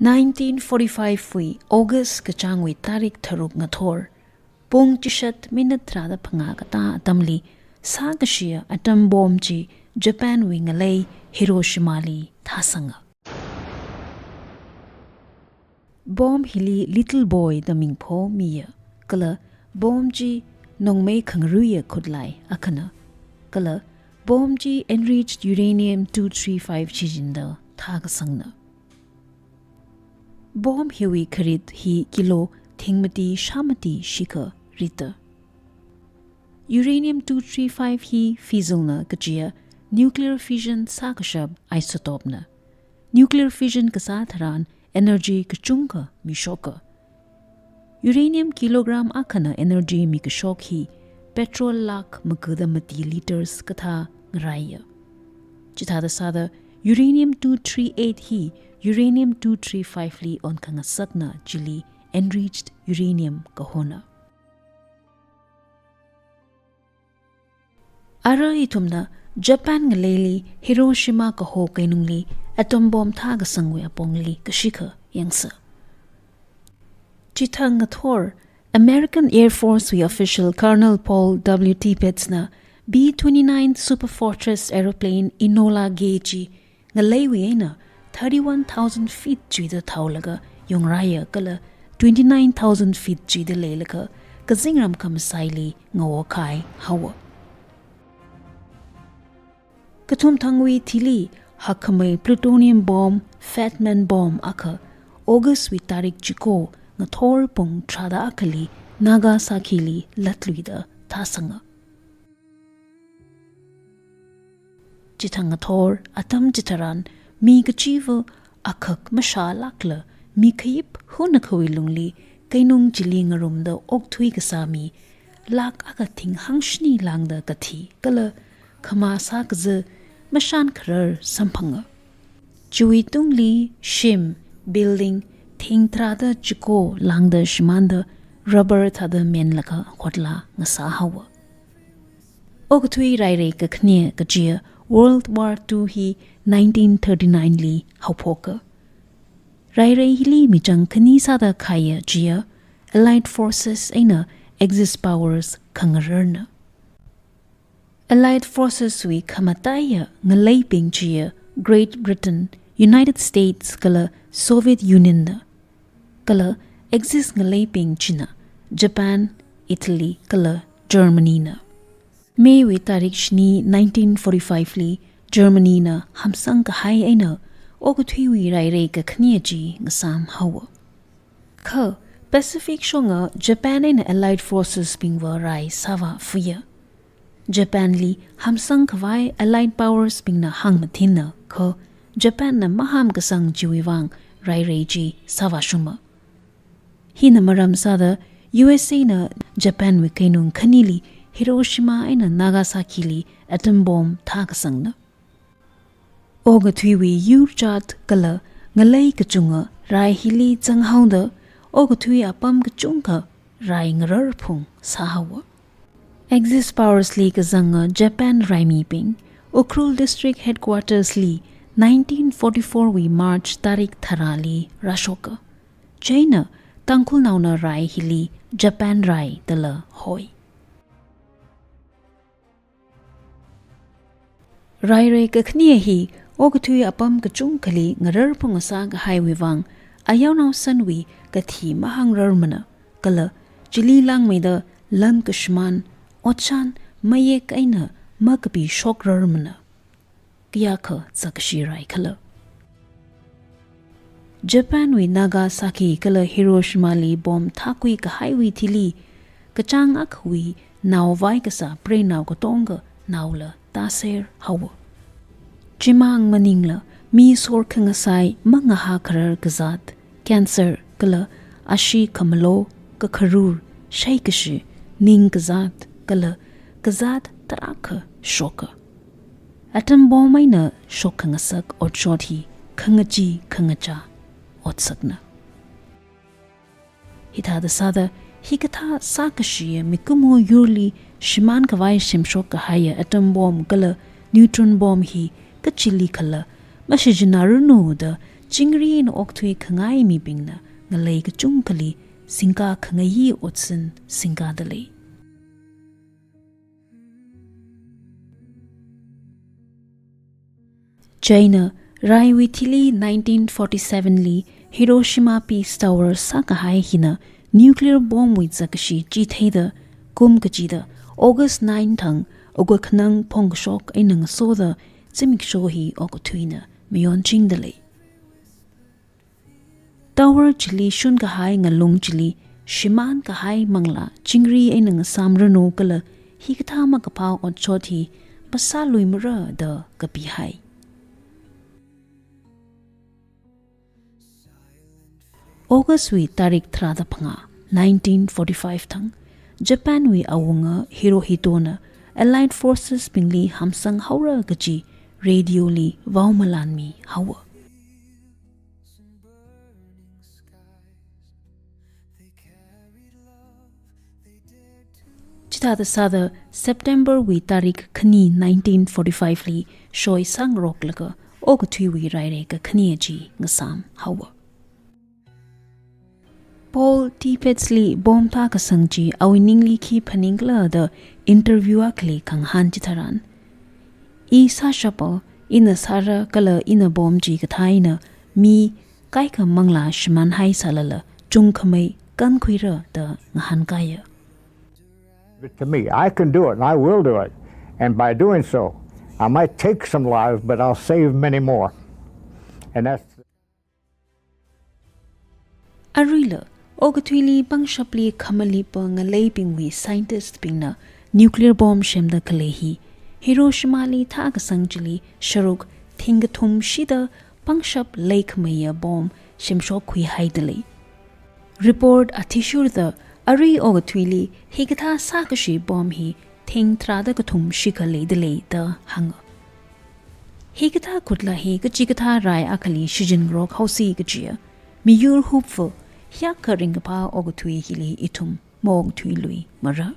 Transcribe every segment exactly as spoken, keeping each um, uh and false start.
Nineteen forty-five wui August kachāngwui tarik tharuk ngathor, pung chishat minute tharāda phangā katā atamli, sākashiya atom bomb chi Japan wui ngalei Hiroshima li thāsanga. Bomb hili Little Boy da ming phomiya, kala bomb chi nongmei khangaruiya khutlai akhana, kala bomb chi enriched uranium two three five shichinda thākasangna. Bomb hiwui kharit hi kilo thingmati shāmati shikha rita. Uranium two three five hi fission na kajiya nuclear fission sākashap isotope na. Nuclear fission kasā tharan energy kachungkha mishoka. Uranium kilogram akhana energy mikashok hi petrol lakh magada mati liters kathā ngaraiya. Chithāda sāda uranium two three eight hi uranium two three five li onkhangasakna, chili enriched uranium kahona. Ara ithumna Japan ngaleili Hiroshima kaho keinungli atom bomb thākasangwui apongli kashikha yangsa. Chithang ngathor, American Air Force wui official Colonel Paul W. Tibbets na B twenty-nine Superfortress aeroplane Enola Gay chi ngaleiwui eina thirty-one thousand feet chuida thaolaga yongraiya kala twenty-nine thousand feet chuida leilaga kazingram khamasaili ngawo kahai haowa. Kathumthangwui thili hakkhamei plutonium bomb, Fat Man bomb akha August wui tarik chiko ngathor pung tharāda akhali Nagasaki li latluida thāsanga. Chithang ngathor atam chitharan mi kachiva akhak mashālākla mi khayip hunakhawui lungli keinung chili ngarumda okthui kasā mi lakh akha thing hangshini lāngda kathi kala khama sākaza mashan kharar samphanga. Chiwui tungli shim, building, thing tharāda chiko lāngda shimānda rubber thāda menlaga hotla ngasā haowa. Okathui rairei kakhane kajiya World War Two hi nineteen thirty-nine li haophoka. Rairei hili michang khani sāda khayā chiya Allied Forces eina Axis Powers khangararna. Allied Forces wui khamataiya ngaleibing chiya Great Britain, United States kala Soviet Union na. Kala Axis ngaleibing china Japan, Italy kala Germany na. May wui tarik shini nineteen forty-five li Germany na hamsang kahai eina okathuiwui rairei kakhane chi ngasām haowa. Kha Pacific shonga Japan eina Allied Forces bingva rai sāvā fuya. Japan li hamsang khavai Allied Powers bingna hāngmathinna kha Japan na maham kasang chiwui vang rairei chi sāvā shuma. Hina maram sāda U S A na Japan wui keinung khanili Hiroshima eina Nagasaki li atom bomb thākasangna. Okathuiwui yurchat kala ngalei kachunga rai hili zanghaoda okathui apam kachungkha rai ngararphung sāhaowa. Axis Powers li kazanga Japan raimibing Ukhrul District Headquarters li nineteen forty-four wui March tarik tharāli rāshoka. Chieina Tangkhulnaona rai hili Japan rai dala hoi. Rairei kakhane hi okathui apam kachungkhali ngararphung ngasā kahaiwui vang, ayaonao sanwui kathi mahāngrarmana, kala chili langmeida lan kashimān, otshan, mayek eina makapi shokrarmana. Kayākha zakkashi rai khala. Japan wui Nagasaki kala Hiroshima li bomb thākhui kahaiwui thili, kachāng akhawui nao vai kasā preinao katonga naola tāser haowa. Chimang maningla mi sorkhangasai mangahā kharar kazāt, cancer kala ashee khamalo, kakharur, shaikashi, ning kazāt kala kazāt tarākha shoka. Atom bomb eina shokkhangasak otshot hi khangachee khangachā otsakna. Hithāda sāda, hikathā sākashiya mikumo yurli shimān khavai semshok kahaiya atom bomb kala neutron bomb hi kachili khala mashichināranu da chingri eina okthui khangai mibingna ngalei kachungkhali singkā khangayi otsin singkāda lei. China, raiwui thili nineteen forty-seven li Hiroshima Peace Tower sākahai hina nuclear bomb wui zakkashi chitheida kum kachida August nine thang okakhanang phongkashok eina ngasoda zimiksho hi okathuina mayonchingda lei. Tower chili shunkahai ngalung chili shimānkahai manglā chingri eina ngasāmranu kala hikathā makaphā otshot hi masāluimara da kapihai. August wui tarik tharāda phangā, nineteen forty-five thang, Japan wui awunga Hirohito na Allied Forces bingli hamsang haora kaji radio li vaomalanmi haowa. Chithāda sāda September wui tarik khani nineteen forty-five li shoi sāngaroklaga okathuiwui rairei kakhane chi ngasām haowa. Paul Tibbets li bomb thākasang chi awui ningli khi phaningkhala da interview akhali khangahān chitharan, I sāshapa, ina sāra kala ina bomb chi kathā eina mi kaikha manglā shimānhai sālala chungkhamei kankhuira da ngahānkaiya. It to me. I can do it, and I will do it. And by doing so, I might take some lives, but I'll save many more. And that's Aruila, okathuili pangshapli khamalipa ngaleibingwui scientist bingna nuclear bomb semda khalei hi Hiroshima li thākasang chili sharuk thingkathum shida pangshap leikhameiya bomb semshokkhuihaida lei. Report athishurda arui okathuili hikathā sākashi bomb hi thing tharāda kathum shikha leida lei da hānga. Hikathā khutla hi kachikathā rai akhali shichin ngarok haosi kajiya miyur hupfa hiyākha ringkaphā okathui hili ithum maokthuiluimara.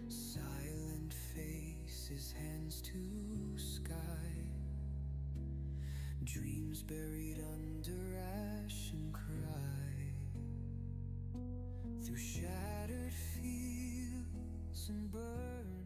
Silent faces, hands to sky. Dreams buried under ash and cry. Through shattered fields and burning